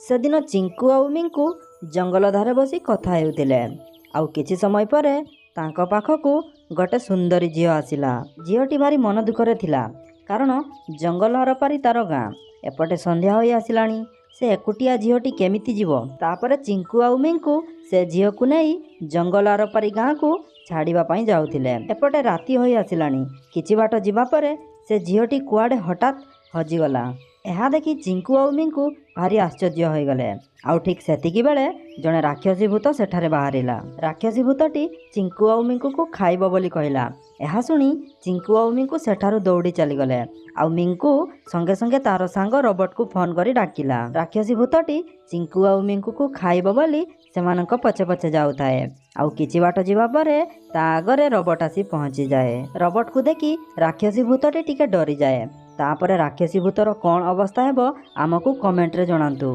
ସେଦିନ ଚିଙ୍କୁ ଆଉ ମିଙ୍କୁ ଜଙ୍ଗଲ ଧାରେ ବସି କଥା ହେଉଥିଲେ। ଆଉ କିଛି ସମୟ ପରେ ତାଙ୍କ ପାଖକୁ ଗୋଟେ ସୁନ୍ଦରୀ ଝିଅ ଆସିଲା। ଝିଅଟି ଭାରି ମନ ଦୁଃଖରେ ଥିଲା, କାରଣ ଜଙ୍ଗଲ ଆରପାରି ତାର ଗାଁ। ଏପଟେ ସନ୍ଧ୍ୟା ହୋଇ ଆସିଲାଣି, ସେ ଏକୁଟିଆ ଝିଅଟି କେମିତି ଯିବ? ତାପରେ ଚିଙ୍କୁ ଆଉ ମିଙ୍କୁ ସେ ଝିଅକୁ ନେଇ ଜଙ୍ଗଲ ଆରପାରି ଗାଁକୁ ଛାଡ଼ିବା ପାଇଁ ଯାଉଥିଲେ। ଏପଟେ ରାତି ହୋଇ ଆସିଲାଣି। କିଛି ବାଟ ଯିବା ପରେ ସେ ଝିଅଟି କୁଆଡ଼େ ହଠାତ୍ ହଜିଗଲା। ଏହା ଦେଖି ଚିଙ୍କୁ ଆଉ ମିଙ୍କୁ ଭାରି ଆଶ୍ଚର୍ଯ୍ୟ ହୋଇଗଲେ। ଆଉ ଠିକ୍ ସେତିକି ବେଳେ ଜଣେ ରାକ୍ଷସୀ ଭୂତ ସେଠାରେ ବାହାରିଲା। ରାକ୍ଷସୀ ଭୂତଟି ଚିଙ୍କୁ ଆଉ ମିଙ୍କୁକୁ ଖାଇବ ବୋଲି କହିଲା। ଏହା ଶୁଣି ଚିଙ୍କୁ ଆଉ ମିଙ୍କୁ ସେଠାରୁ ଦୌଡ଼ି ଚାଲିଗଲେ। ଆଉ ମିଙ୍କୁ ସଙ୍ଗେ ସଙ୍ଗେ ତାର ସାଙ୍ଗ ରୋବଟକୁ ଫୋନ୍ କରି ଡାକିଲା। ରାକ୍ଷସୀ ଭୂତଟି ଚିଙ୍କୁ ଆଉ ମିଙ୍କୁକୁ ଖାଇବ ବୋଲି ସେମାନଙ୍କ ପଛେ ପଛେ ଯାଉଥାଏ। ଆଉ କିଛି ବାଟ ଯିବା ପରେ ତା ଆଗରେ ରୋବଟ ଆସି ପହଞ୍ଚିଯାଏ। ରୋବଟକୁ ଦେଖି ରାକ୍ଷସୀ ଭୂତଟି ଟିକେ ଡରିଯାଏ। ତାପରେ ରାକ୍ଷସୀ ଭୂତର କ'ଣ ଅବସ୍ଥା ହେବ, ଆମକୁ କମେଣ୍ଟରେ ଜଣାନ୍ତୁ।